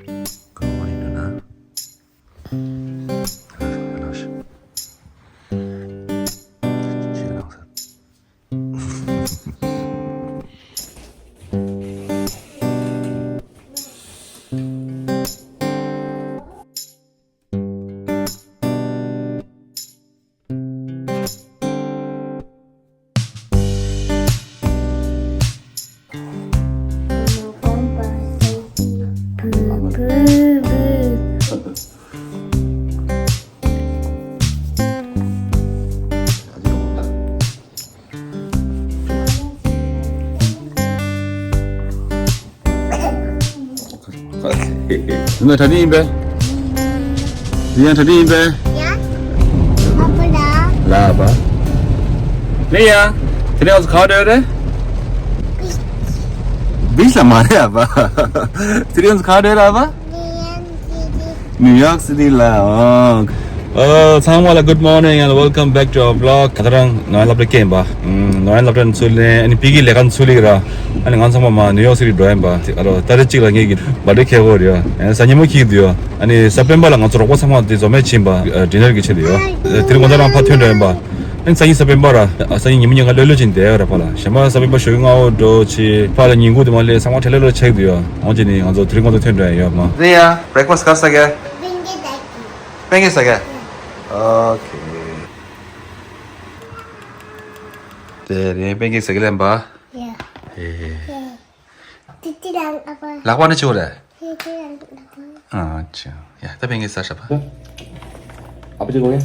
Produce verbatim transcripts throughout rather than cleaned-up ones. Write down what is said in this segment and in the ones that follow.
Good morning, Nuna. Relax, relax. Chill out. ང་གྲ་སྒྲིག་ཡིན་པས། ཡང་གྲ་སྒྲིག་ཡིན་པས། ཡ། ཨ་ཕ་ལ། ལ་ཨ་ཕ། ལེ་ཡ། དེ་རིང་ང་ཚོ་ག་པར་འགྲོ་ཡོད་རེད། བིཆ་ལ་མ་རེད་ཨ་ཕ། དེ་རིང་ང་ཚོ་ག་པར་འགྲོ་ཡོད་རེད་ཨ་ཕ། ནིའུ་ཡོག་སི་ཊི་ལ། ཨོ། ཨོ། ཚང་མ་ལ་good morning and welcome back to our vlog. ད་ལྟ་རང་ནོ་ཡན་སློབ་གྲྭ་སླེབས་པ། ཨུམ། ནོ་ཡན་སློབ་གྲྭ་ནས་ཚུར་ལེན། ཨ་ནི་ཕ་གིའི་ལས་ཀ་ནས་ཚུར་སླེབས་ར། ཨ་ནི་ང་ཚང་མ་མར་ནིའུ་ཡོག་སི་ཊི་འགྲོ་ཡིན་པ། ཨ་རོ་ཏ་རིག་གཅིག་ལ་ངེད་ཀྱི་བར་ཐི་ཌེ་འཁེལ་གྱི་ཡོད་རེད་ཡ། ཨ་ནི་གཟའ་ཉི་མ་འཁེལ་གྱི་འདུག་ཡ། ཨ་ནི་གཟའ་སྤེན་པ་ལ་ང་ཚོ་རོགས་པ་ཚང་མ་དེ་འཛོམས་ཡས་ཕྱིན་པ། ཨ། ཌི་ནར་གྱི་ཆེད་དུ་ཡ། ཨ། དེ་རིང་ང་ཚོ་རང་ཕར་ཐོན་འགྲོ་ཡིན་པ། ཨ་ནི་སང་ཉིན་གཟའ་སྤེན་པ་ར། ཨ། སང་ཉིན་ཉིན་མོ་ཉིན་ག་ལྷོད་ལྷོད་ཅིག་བསྡད་ཡོད་ར་ཕར་ལ། གཞན་པ་གཟའ་སྤེན་པ་ཞོགས་ཀྱི་སྔ་པོ་འགྲོ་ཆེད་ཕར་ལ་ཉིན་གུང་དེ་མ་སླེབས། ཚང་མ་ཁྲལ་ལྷོད་ལྷོད་ཆགས་ཀྱི་འདུག་ཡ། འོ་བྱས་ནས་ང་ཚོ་དེ་རིང་ཁོང་ཚོ་ཐོན་འགྲོ་ཡ་ཡོད་མ། ལེ་ཡ། བྷི་རེག་ཕ་སི་ཊི་ག་རེ་ཟ་གི། པན་ཀེག་ཟ་གི། ཨོ་ཁེ། དེ་རིང་པན་ཀེག་ཟ་གི་ལབ་པ། ཡ། ཨེ། ཡ། ལག་པ་ནི་ཆེ་བ་རེད། ཨ་ཅག་ཡ། ད་པན་ཀེག་ཟ་ཤག་པ། ཨ་ཕ་ཅིག་གོ་གི།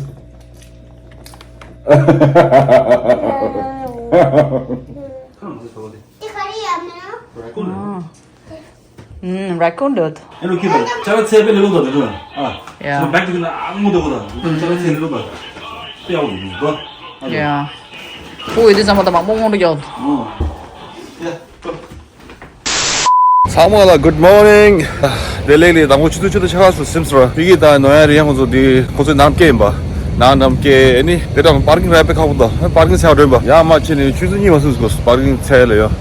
ཨ། ཨུམ། རེ་ཀུན་འདུག་ཨེ་ལོ་ཁྱི་དང་ཅ་ལག་ཚད་དཔེ་ལེ་ལོ་དང་དེ་ལོ། ཨ། ཡ། ཚོ་བེག་དེ་ལ་ཨ་མོ་དོ་གོ་དང་ཅ་ལག་ཚད་ལེ་ལོ་དང་། དཔེ་ཡག་པོ་འདུག་གོ། ཨ་ལོ། ཡ། ཕྲུ་གུ་ཡོད་དུས་ཚང་མ་དང་མ་རྨོངས་རྨོངས་འགྲོ་རྒྱག་འདུག་ཨོ། ཡ། ཚང་མ་ལ་good morning། བདེ་ལེགས། ལས་དང་པོ་ཆུ་ཚོད་བཅུ་དང་ཕྱེད་ཀ་ཙམ་ཟིན་སོང་ར། ཕ་གི་དང་ནོ་ཡན་རི་ཡན་ཁོང་ཚོ་འདི་ཁོང་ཚོའི་ནང་སྐྱེལ་ཡིན་པ། ནང་ནམ་སྐྱེལ་ནི་དེ་དང་པར་ཀིང་ར་དཔེ་ཁག་པོ་འདུག་པར་ཀིང་ཚད་མ་འགྲོ་ཡིན་པ། ཡར་མར་ཕྱིན་ནས་ཆུ་ཚོད་གཉིས་མ་ཟིན་སོང་པར་ཀིང་ཚད་ལ་ཡོད།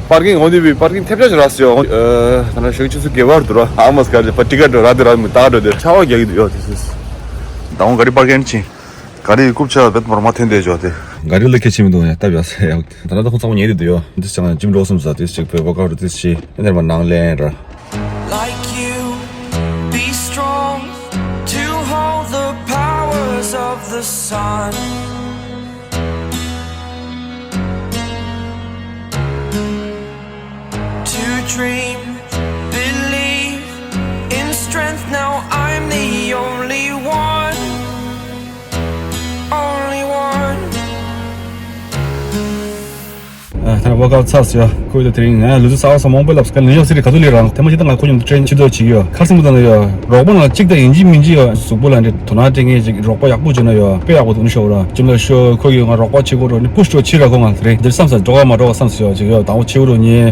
པར་ཀིང་འོ་འདི་བི་པར་ཀིང་ཐེབས་ཆག་ཅིག་རག་སོང་ཡོད། ཨ། ད་ནང་ཞོགས་ཆུ་ཚོད་བརྒྱད་པར་འདུག་ར། ཨ་མ་སྐར་ཅིག་པར་ཊི་ཀེཊ་འགྲོ་ར་དེ་ར་མི་ཏག་འགྲོ་དེ་ཆར་པ་རྒྱག་གི་འདུག་ཡོད་དེ་སུས། དང་པོ་ག་རི་པར་ཀིང་ཕྱིན། ག་རི་རྐུབ་ཆ་བེད་མར་མ་ཐོན་བསྡད་ཆོག་དེ། ག་རི་ལ་ཁྱེད་ཕྱིན་མི་འདུག་ཡ། སྟབས་ཡག་སེ་ཡག་ད་ལྟ་ཁོང་ཚང་མ་ཉལ་བསྡད་འདུག་ཡོ། འདི་ཅང་ཇིམ་འགྲོ་བསམ་ས་དེ་ཅིག་བོད་པ་ཀ་རུ་དེ་ཅིག་ཨེ་འདིར་མ་ནང་ལེན་ར། Like you, be strong to hold the powers of the sun. To dream, believe in strength. Now I'm the only one, only one. ཨ། ད་ནི་ཝོག་ཨའུཊ་ཚར་སོང་ཡོ། ཁོས་ད་དེ་རིང་ང་ལུས་རྩལ་གསར་པ་མང་པོ་ལབ་སོང་། ང་ནིའུ་ཡོག་སི་ཊི་ག་ཚོད་སླེབས་རང་ཐེངས་མ་གཅིག་ད་ང་ཁོ་མཉམ་དུ་ཊེན་ཆེ་མདོག་བྱེད་ཀྱི་ཡོད། ཁ་སང་མོ་ད་ན་ཡོ། རོགས་པ་ནང་གཅིག་ད་ཡིན་གཅིག་མིན་གཅིག་ཡོ། གཟུགས་པོ་ལ་འདྲེ་དོ་སྣང་སྤྲད་མཁན་ཅིག་རོགས་པ་ཡག་པོ་བྱུང་ན་ཡོ། དཔེ་ཡག་པོ་འདུག་ནི་ཤོག་ར། ཅིམ་ལ་ཤོ་ཁོ་གིས་ང་རོགས་པ་བྱེད་དགོས་རོགས་ནི་པུཤ་འགྲོ་ཕྱིར་ར། ཁོ་ང་དེ་རིང་འདིར་བསམ་ས་འགྲོ་ག་མ་འགྲོ་ག་བསམ་སོང་ཡོ། ཅིག་ཡོ། དང་པོ་ཆེ་བོ་རུ་ཉེ།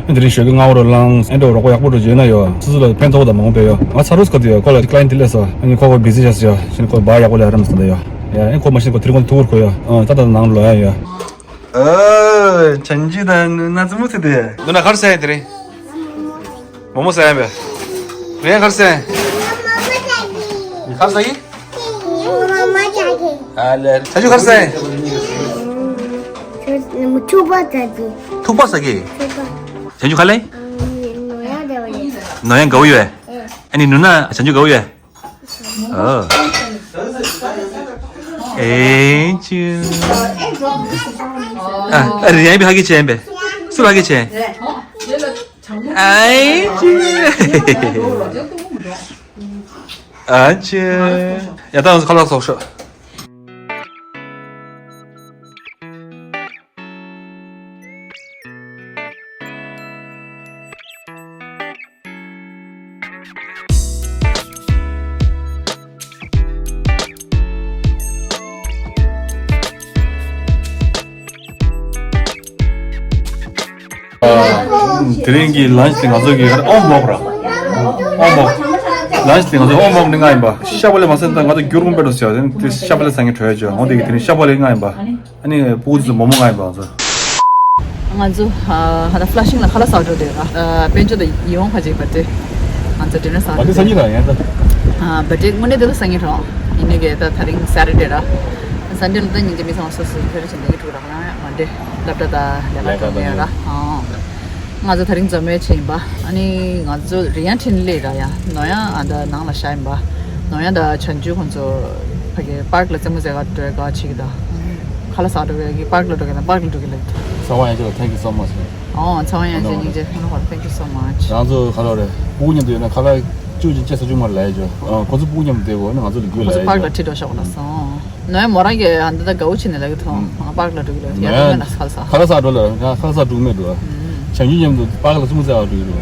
ཨ། དེ་རིང་ཞོགས་ཀྱི་སྔ་པོ་རུ་ལངས། ཨེ་འདྲ་རོགས་པ་ཡག་པོ་འགྲོ་བྱུང་ན་ཡོ། སོ་སོ་ལ་ཕན་ཐོགས་ད་མང་པོ་ཡོ། ང་ཚ་རུས་ཁ་དུ་ཡོ། ཁོ་ལ་ཀླ་ཡན་ཊི་སླེབས་སོང་། ཨ་ནི་ཁོ་ཁོ་བི་ཟི་བྱས་སོང་ཡོ། ཕྱིན་ཁོ་བ་ཡག་པོ་ལས་རམ་སོང་ད་ཡོ། ཡ། ཨེ་ཁོ་མ་ཕྱིན་ཁོ་དེ་རིང་ཁོ་ཐུག་གོ་ཡོ། ཨ། ད་ད་ནང་ལོག་ཡ་ཡོ། ཨོ། བྱང་ཆུབ་དང་ནུ་ན་ཙི་མོ་ཚེ་དེ། ནུ་ན་ག་རེ་ཟ་ཡ་དེ་རིང་། མོག་མོག་ཟ་ཡ་བས། རེད། ག་རེ་ཟ་ཡ། ག་རེ་ཟ་གི། ཨ་ལེ། བྱང་ཆུབ་ག་རེ་ཟ་ཡ། ཐུག་པ་ཟ་གི། ཐུག་པ་ཟ་གི། ཐུག་པ། བྱང་ཆུབ་ག་ལེ། ནོ་ཡན་དགའ་བོ་ཡོད། ཨ་ནི་ནུ་ན་བྱང་ཆུབ་དགའ་བོ་ཡོད། ཨོ། ཨེ་ཅུ། ཨ། ཨ་རི་ཡན་པའི་ཧ་གི་ཆེན་པས། སུ་ལ་ཧ་གི་ཆེན། ཨེ་ཅུ། ཨ་ཅུ། ཡ་ད་ང་ཚོ་ཁ་ལག་ཟ་ཤོག་དེ་རིང་གི་ལན་ཆི་དེ་ང་ཚོ་གི་ཨོམ་བོག་ར། ཨོམ་བོག་ལན་ཆི་དེ་ང་ཚོ་ཨོམ་བོག་ནི་ང་ཡིན་པ། ཤ་བ་ལེ་མ་ཟེར་ད་ང་ཚོ་རྒྱུ་རུམ་པེ་རུ་ཟེར་བ་དེ་ཤ་བ་ལེ་ཟ་ངེ་གྲོས་ཆོད། འོང་དེ་གི་དེ་རིང་ཤ་བ་ལེ་ང་ཡིན་པ། ཨ་ནི་སྤུ་གུ་ཚོ་མོག་མོག་ང་ཡིན་པ་ང་ཚོ། ང་ཚོ་ཧ་ད་ཕ་ལ་ཤིང་ལ་ཁ་ལག་ཟ་འགྲོ་དེ་ར། དཔལ་འབྱོར་དང་ཡིད་འོང་ཁ་ཅིག་པ་དེ། ང་ཚོ་ཌི་ནར་བཟང་པོ། བར་ཌེ་སང་ཉིན་ར་ཡང་ད། ཨ་བར་ཌེ་དངོས་གནས་དེ་ལ་སང་ཉིན་རོ། ཡིན་ནའི་གི་ད་དེ་རིང་སེ་ཊར་ཌེ་ར། སན་ཌེ་ལ་ད་ཉིན་རྗེས་མི་ཚང་མ་སོ་སོ་ཕེབས་རེ་བྱེད་འདི་གི་ཕྲུ་གུ་རག་ན་མ་འདྲེ། སློབ་གྲྭ་ད་ལས་ཀ་ད་ཡོད་ར། ཨང་། ང་ཚོ་དེ་རིང་འཛོམས་མེད་ཆེ་ཡིན་པ། ཨ་ནི་ང་ཚོ་རི་ཡན་ཁྲིན་ལེ་ར་ཡ། ནོ་ཡ་ཨ་ད་ནང་ལ་ཤ་ཡིན་པ། ནོ་ཡ་ད་ཆན་ཅུ་ཁོང་ཚོ་ཕ་གི་པཱརྐ་ལ་རྩེད་མོ་རྩེ་ག་འགྲོ་ག་ཆེ་གི་ད། ཁ་ལག་ཟ་འགྲོ་གི་པཱརྐ་ལ་འགྲོ་གི་ན་པཱརྐ་ལ་འགྲོ་གི་ལ། ཚེ་དབང་ཡང་ཅོ་thank you so much། ཨོ་ཚེ་དབང་ཡང་ཅོ་སྙིང་རྗེ། ཧོ་ཧོ། Thank you so much། རང་ཚོ་ག་ལོ་རེད། སྤུ་གུ་མཉམ་དུ་ཡོད་ན་ཁ་ལག་བཅུ་གཅིག་བཅུ་གསུམ་བཅུ་མར་ལ་ཡ་ཅོ། ཁོ་ཚོ་སྤུ་གུ་མཉམ་དུ་བསྡད་དགོས་ན་ང་ཚོ་ལ་རྒྱུས་ཁོ་ལ་ཚོ་ཡ་པཱརྐ་ཅོ། ལ་ཁྲིད་འགྲོ་ཤོག་ན་སོང་། ནོ་ཡ་མོ་རང་གི་ཧ་འདི་ད་དགའ་བོ་བྱེད་ནས་ལ་གི་ཐོང་ང་པཱརྐ་ལ་འགྲོ་གི་ལ་ཡ་ཡ་ན་ཁ་ལག་ཟ། ཁ་ལག་ཟ་འགྲོ་ལ་ཡ། ཁ་ལག་ཟ་འགྲོ་གི་མེད་འགྲོ། བྱང་ཆུབ་མཉམ་དུ་པཱརྐ་ལ་རྩེད་མོ་རྩེ་བ་འགྲོ་གི་རེད།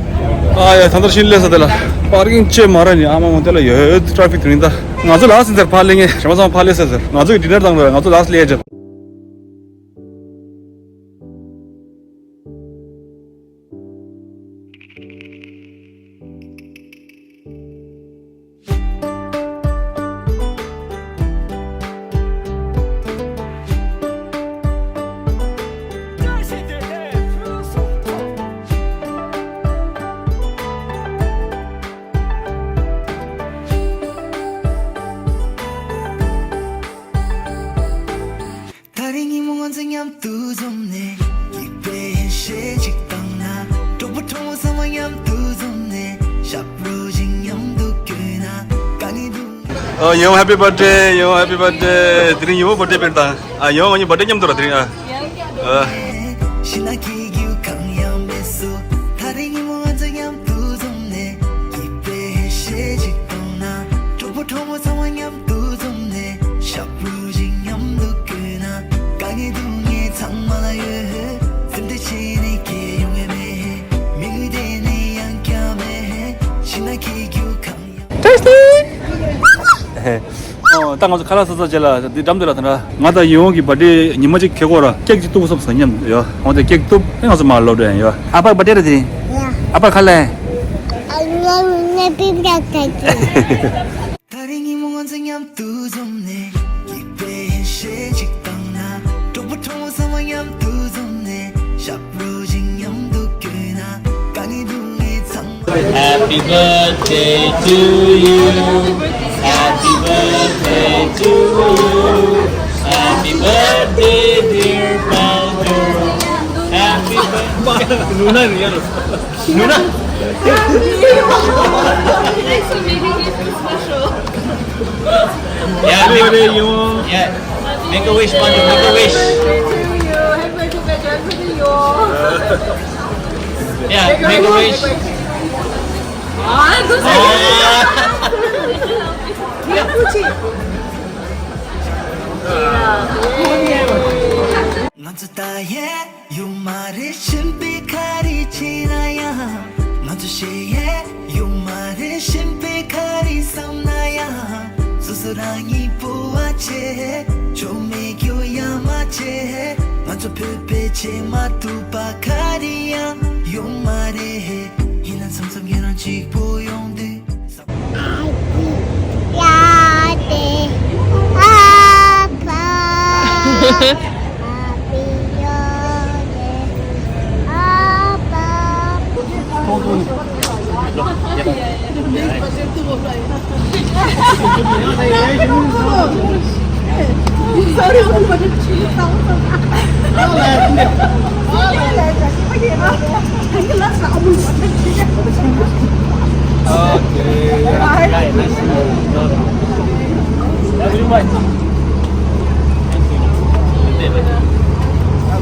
ཨ་ཡ་ད་ལྟར་ཤིན་ལས་ས་དེ་ལ་པར་ཀིང་ཅེ་མ་ར་ནི་ཨ་མ་མོ་དེ་ལ་ཡོད་ཊ་ཕིག་དེ་རིང་ད། ང་ཚོ་ལ་སེ་ཚར་ཕར་ལེ་ངེ་རེ་མ་ཚང་ཕར་ལེ་སེ་ཚར། ང་ཚོ་གི་ཌི་ནར་དང་ར་ང་ཚོ་ལ་སེ་ལེ་ཅེ། ད་རིང་ཉིན་མོ་ང་ཚོ་མཉམ་དུ་འཛོམས་ནས། སྐྱིད་པའི་ཡེ་ཤེས་ཅིག་བཏང་ན། གྲོགས་པོ་གྲོགས་མོ་ཚང་མ་མཉམ་དུ་འཛོམས་ནས། ཞབས་བྲོ་ཞིག་མཉམ་དུ་བརྐོས་ན། དཀའ་ངལ་སྡུག་ཨ་ཡོང་། Happy birthday། ཡོང་། Happy birthday། དེ་རིང་ཉིན་མོ་བར་ཌེ་དཔེར་དང་། ཨ་ཡོང་། ང་གཉིས་བར་ཌེ་མཉམ་དུ་ར་དེ་རིང་ཨ། ཨ། ཤི་ན་ཁྱེད་རྒྱུ་གང་ཡང་མེད་སོ། ད་རིང་ཉིན་མོ་ང་ཚོ་མཉམ་དུ་འཛོམས་ནས། སྐྱིད་པའི་ཡེ་ཤེས་ཅིག་བཏང་ན། གྲོགས་པོ་གྲོགས་མོ་ཚང་མ་མཉམ་དུ་འཛོམས་ནས། ཞབས་བྲོ་ཞིག་མཉམ་དུ་བརྐོས་ན། དཀའ་ངལ་སྡུག་བསྔལ་ཚང་མ་ལ་ཡོད། སེམས་ཁྲལ་བྱས་ནས་ཁྱད་ཡོང་ངེས་མེད། མི་འདི་ནས་ཡང་བསྐྱར་མེད། ཤི་ན་ཁྱེད་རྒྱུ་གང་ཡང་། ཨོ། ད་ང་ཚོ་ཁ་ལག་ཟ་ཚར་རྗེས་ལ་འདི་འགྲམ་དེ་ལ་ད་ང་དང་ཡིད་འོང་གི་བར་ཌེ་ཉི་མ་གཅིག་ཁེག་གོ་ར་ཀེག་ཅིག་གཏུབ་བསམ་ཟེར་སྙམ་ཡོད། འོ་དེ་ཀེག་གཏུབ་ཨེ་ང་ཚོ་མར་ལོག་འགྲོ་ཡ་ཡོད། ཨ་ཕར་བར་ཌེ་རེད་དེ་རིང་། ཨ་ཕར་ཁ་ལག་ད་རིང་ཉིན་མོ་ང་ཚོ་མཉམ་དུ་འཛོམས་ནས། སྐྱིད་པའི་ཡེ་ཤེས་ཅིག་བཏང་ན། གྲོགས་པོ་གྲོགས་མོ་ཚང་མ་མཉམ་དུ་འཛོམས་ནས། ཞབས་བྲོ་ཞིག་མཉམ་དུ་བརྐོས་ན། དཀའ་ངལ་སྡུག་བསྔལ་ཚང་མ། Happy birthday to you. Happy birthday to you. Happy birthday, dear Baldur. Happy birthday. ནུ་ན་ནུ་ན། ནུ་ན། Thanks for making it so special. Yeah, make, yeah, make a wish, Baldur, make a wish. Happy birthday to you. Happy birthday to you. Yeah, make a wish. ང་ཚོ་ད་ཡས་ཡོད་མ་རེད། གཞན་པའི་ཁ་རི་བྱས་ན་ཡང་། ང་ཚོ་ཞེ་ཡས་ཡོད་མ་རེད། གཞན་པའི་ཁ་རི་བསམ་ན་ཡང་། སོ་སོ་རང་ཉིད་སྤོབས་པ་བྱེད། ཆོ་མེད་སྐྱོ་ཡ་མ་བྱེད། ང་ཚོ་བོད་པའི་ཆེས་མ་ཐུབ་པ་ཁ་རི་ཡང་ཡོད་མ་རེད། ཡིན་ན་མཚམས་མཚམས་ཁྱེད་རང་གཅིག་པོ་ཡོང་དུས། Happy birthday, Papa. Happy birthday, Papa.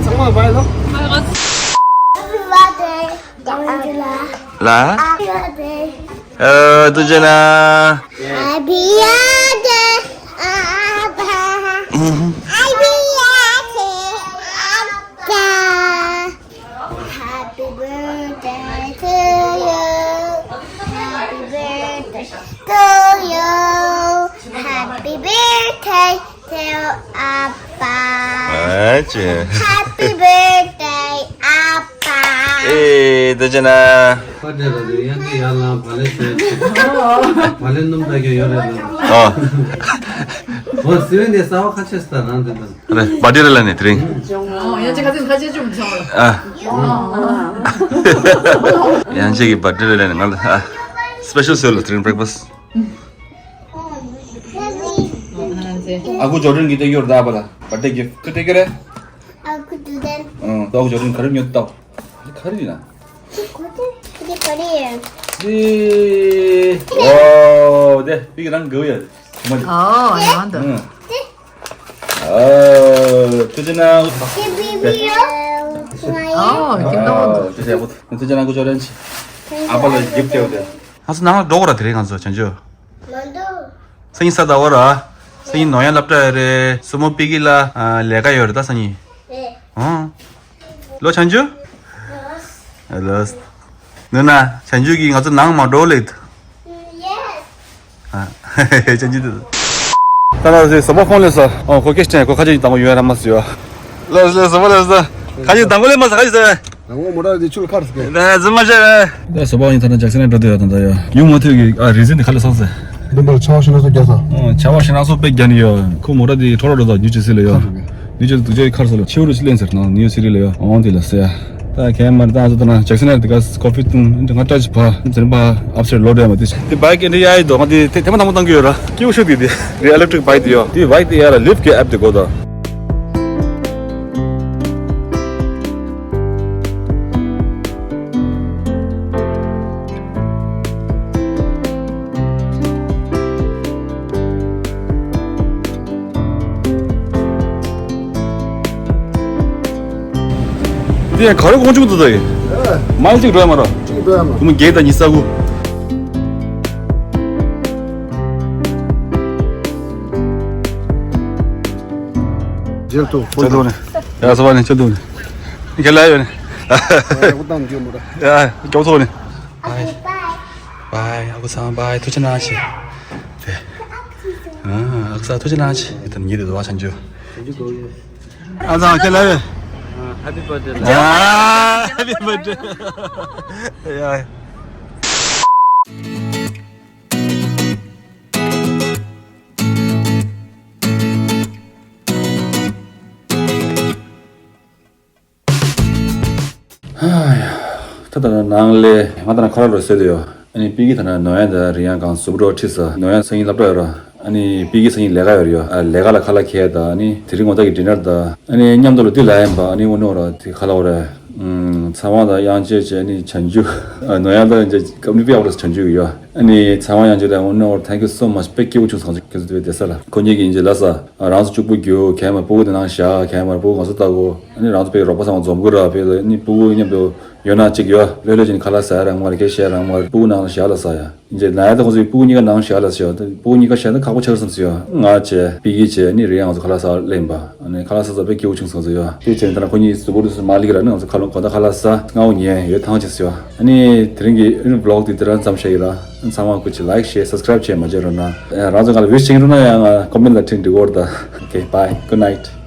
ཚང་མ་བའི་ལོ། ལ། ཨ་ཐུགས་རྗེ་གནང་། Happy birthday, Appa. Happy birthday, Appa. Happy birthday to you. Happy birthday to you. Happy birthday to Appa. ཨ་ཅེ། Happy birthday, Appa. ཨེ། ཐུགས་རྗེ་གནང་། ཕ་དེ་ལ་དེ་ཡང་དེ་ཡར་ལངས་བ་ལེ་ཟེར། བ་ལེ་སྣུམ་ད་གྱོན་ཡོད་རེད་ལ། ཨ། འོ་སི་ཝེན་དེ་གསར་པ་ཁ་ཤས་སྟ་རང་དེ་འདྲ། རེད། བར་ཌེ་རེད་ལ་ནི་དེ་རིང་། ཡང་ཅིག་ག་ཚོད་ཁ་ཤས་བཅུག་མི་ཚང་བ་ལ། ཨ། ཡང་ཅིག་གི་བར་ཌེ་རེད་ལ་ནི་ང་ལ་ཨ། Special sale, train breakfast. ཨ་ཁུ་ཇོ་ཌན་གྱིས་སྟོན་གྱི་ཡོད་རེད་ད་པ་ལ། Birthday gift. ཁུ་སྟོན་གྱི་རེད། ཨ་ཁུ་ཇོ་ཌན། ཨང་། ཨ་ཁུ་ཇོ་ཌན་ག་རེ་ཉོས་ད། ག་རེ་ཡིན་ན། ཁོ་དེ་དེ་ག་རེ་ཡིན། དེ། ཝའོ། དེ་པིག་རང་དགའ་ཡ། མ་རེད། ཨོ་ཡང་འདུག་ཨང་། དེ། ཨ། ཐུགས་རྗེ་གནང་། དེ་བི་བི་ཡོ། ཨོ་ཁྱིམ་ཐོག་འདུག་ཨ། ཐུགས་རྗེ་གནང་། ཨ་ཁུ་ཇོ་ཌན་གྱིས་ཨ་པ་ལ་gift སྟེར་ཡོད་དེ། ང་ཚོ་ནང་ལ་འགྲོ་དགོས་ར། དེ་རིང་ང་ཚོ་བྱང་ཆུབ། མ་འདུག་སང་ཉིན་གཟའ་ཟླ་བ་ར། སང་ཉིན་ནོར་གཡང་སློབ་གྲྭ་ཡོད་རེད། སྲུ་མོ་པི་ཀི་ལ་ཨ་ལས་ཀ་ཡོད་རེད་ད་སང་ཉིན། རེད། ཨང་། ལོ་བྱང་ཆུབ། ལོ། ནུ་ན་བྱང་ཆུབ་ཀྱིས་ང་ཚོ་ནང་མ་འགྲོ་ལེ། ཡེས། ཨ། བྱང་ཆུབ་དེ། ད་ལ་ཟེ་སོ་པ་ཕོན་ལས་སོ། ཨོ་ཁོ་ཀེ་སི་ཊན་ཁོ་ཁ་ཆེ་དང་པོ་ཡོད་ར་མ་སོ་ཡོ། ལ་ཟེ་སོ་པ་ལས་སོ། ཁ་ཆེ་དང་པོ་ལས་མ་སོ་ཁ་ཆེ་ཟེ། དང་པོ་མོ་ཊ་དེ་ཆུ་ལ་ཁར་སོ་ཀེ། ད་ཟེ་མ་ཤེས་རེད། ད་སོ་པ་ཡིན་ཐ་ན་ཇེག་སན་ནས་འགྲོ་དུས་ཡོད་ད་ད་ཡོ། ཡུང་མ་ཐོས་ཀྱི་ཨ་རི་ཟིན་དེ་ཁ་ལ་སོང་ཟེ། འདི་མར་ཆ་བ་ཤི་ན་སོ་རྒྱ་ས། ཨོ་ཆ་བ་ཤི་ན་སོ་པེ་རྒྱ་ནི་ཡོ། ཁོ་མོ་ཊ་དེ་ཁྲོ་རོ་འགྲོ་ད་ཉུ་ཅི་སི་ལ་ཡོ། ཁར་སོ་ཀེ། ནིའུ་ཇར་སི་དུག་ཅེ་ཁར་སོ་ལ་ཆེའུ་རུ་ཅི་ལེན་ཟེར་ན་ནིའུ་ཡོག་སི་ཊི་ལ་ཡོད། འོང་དེ་ལ་སེ་ཡ། ད་གས་མར་ད་ཚོ་ད་ན་ཇེག་སན་ནས་དེ་ག་ཀོ་ཕི་ཏུང་ང་ཏྲ་ཅི་ཕ་ཛེན་པ་ཨབ་སེར་ལོ་ཌེ་མ་དེ་དེ་བྷའི་ཀི་འདི་ཡ་ཡི་དོ་ང་དེ་དེ་མ་དང་པོ་བཏང་གི་ཡོད་ར། སྐྱིད་པོ་ཤོད་དེ་དེ་རི་ཨ་ལེག་ཊི་རིག་བྷའི་ཀི་དེ་ཡོད། དེ་བྷའི་ཀི་དེ་ཡ་ར་ལིབ་ཀི་ཨེབ་དེ་གོ་ད། འདི་ཡང་ག་རེ་དགོངས་བྱུང་འདུག་ད་ཡིན། མ་ལ་གཅིག་འགྲོ་ཡ་མ་རོ། གཅིག་འགྲོ་ཡ་མ། ཁོ་མོ་བརྒྱད་དང་ཉི་ཤུ་རྩ་དགུ། ཇེལ་ཏོ། ཇེལ་ཏོ་ནི། ཡ་སོ་བ་ནི་ཇེལ་ཏོ་ནི། ཁྱེད་ལ་ཡོད་ནི། ཡ་སྐྱོབ་ཚོགས་ནི། བའི། བའི། ཨ་ཁུ་ཚང་བའི། ཐུགས་རྗེ་གནང་ཞེས། དེ། ཨ་ཁུ་ཚང་ཐུགས་རྗེ་གནང་ཞེས། དེ་ཉིད་དུ་བ་ཆང་ཅུ། ཨ་ཚང་ཁྱེད་ལ་ཡོད། Happy birthday. ཡ། Happy birthday. ཡ། ཧ་ཡ། ད་ལྟ་ནང་ལས་ང་ད་ན་ཁ་ར་རོ་སེ་དེ་ཡོ། ཨ་ནི་པི་ཀི་ད་ན་ནོ་ཡ་ད་རི་ཡང་གང་སུབ་རོ་ཁྲི་ས་ནོ་ཡ་སང་ཉིན་སློབ་གྲྭ་ཡོད་ར། ཨ་ནི་པི་ཀི་སང་ཉིན་ལས་ཀ་ཡོད་ར་ཡོ། ཨ་ལས་ཀ་ལ་ཁ་ལ་ཁྱེད་ད་ཨ་ནི་དེ་རིང་ངོ་ད་གི་ཌི་ནར་ད་ཨ་ནི་མཉམ་དུ་ལ་དུས་ལ་ཡིན་པ་ཨ་ནི་འུ་ནོ་ར་དེ་ཁ་ལ་འོ་ར། ཚ་བ་ད་དབྱངས་ཅན་བྱས་ཨ་ནི་ཆན་ཇུ། ནོ་ཡ་ད་ཨ་ནི་ཀམ་ནི་པི་ཨ་ར་ཆན་ཇུ་ཡོ། ཨ་ནི་ཚ་བ་དབྱངས་ཅན་ད་འུ་ནོ་ར་thank you so much དཔེ་སྐྱིད་པོ་བྱུང་སོང་ཁྱེད་ཚོ་དེ་བས་དེ་ས་ལ་ཁོ་གཉིས་ཀྱི་ཨིན་ཇི་ལ་ས། རང་ཚོ་གཅིག་པུ་རྒྱུ་གས་མ་སྤུ་གུ་དེ་ནང་བཞག་གས་མ་སྤུ་གུ་ང་ཚོ་ལྟ་གོ། ཨ་ནི་རང་ཚོ་པའི་རོགས་པ་ཚང་མ་འཛོམས་དགོས་ར་ཕེ་ལ་ཨ་ནི་སྤུ་གུ་མཉམ་དུ་ཡོད་ན་གཅིག་ཡོད་ལྷོད་ལྷོད་ཅན་ཁ་ལག་ཟ་ཡ་རང་མ་རེད་སྐད་བཤད་རང་མ་རེད་སྤུ་གུ་ནང་ལ་བཞག་ལ་ཟ་ཡ། ཨིན་ཇི་ན་ཡ་ད་ཁོང་ཚོའི་སྤུ་གུ་གཉིས་ཀ་ནང་བཞག་ལ་ཟ་ཡ་སྤུ་གུ་གཉིས་ཀ་བཞག་ན་ཁག་པོ་ཆགས་སམ་ཟ་ཡ་ང་བྱས་པི་ཀི་བྱས་ཨ་ནི་རེད་ཡ་ང་ཚོ་ཁ་ལག་ཟ་ལེན་པ་ཨ་ནི་ཁ་ལག་ཟ་ཟ་དཔེ་སྐྱིད་པོ་བྱུང་སོང་ཟ་ཡ་དེ་བྱས་ནས་ད་ན་ཁོ་གཉིས་གཟུགས་པོ་དེ་ཚོ་མ་ལི་གི་ར་ནི་ང་ཚོ་ཁ་ལག་གོ་ད་ཁ་ལག་ཟ་ང་འུ་ཉན་ཡོད་ཐང་ཆེ་ཟ་ཡ། ཨ་ནི་དེ་རིང་གི་ཨ་ནི་vlog དེ་དེ་རང་ཙམ་བཤད་ཡོད་ལ། ཚང་མ་སྐུ་མཁྱེན། like share subscribe བྱས་མ་བརྗེད་རོགས་གནང་། རང་ཚོ་ང་ལ་wish བྱེད་ཀྱི་འདུག་ན་ཡང་ང་comment ལ་འབྲི་དགོས་རེད་ད། Okay, bye, good night.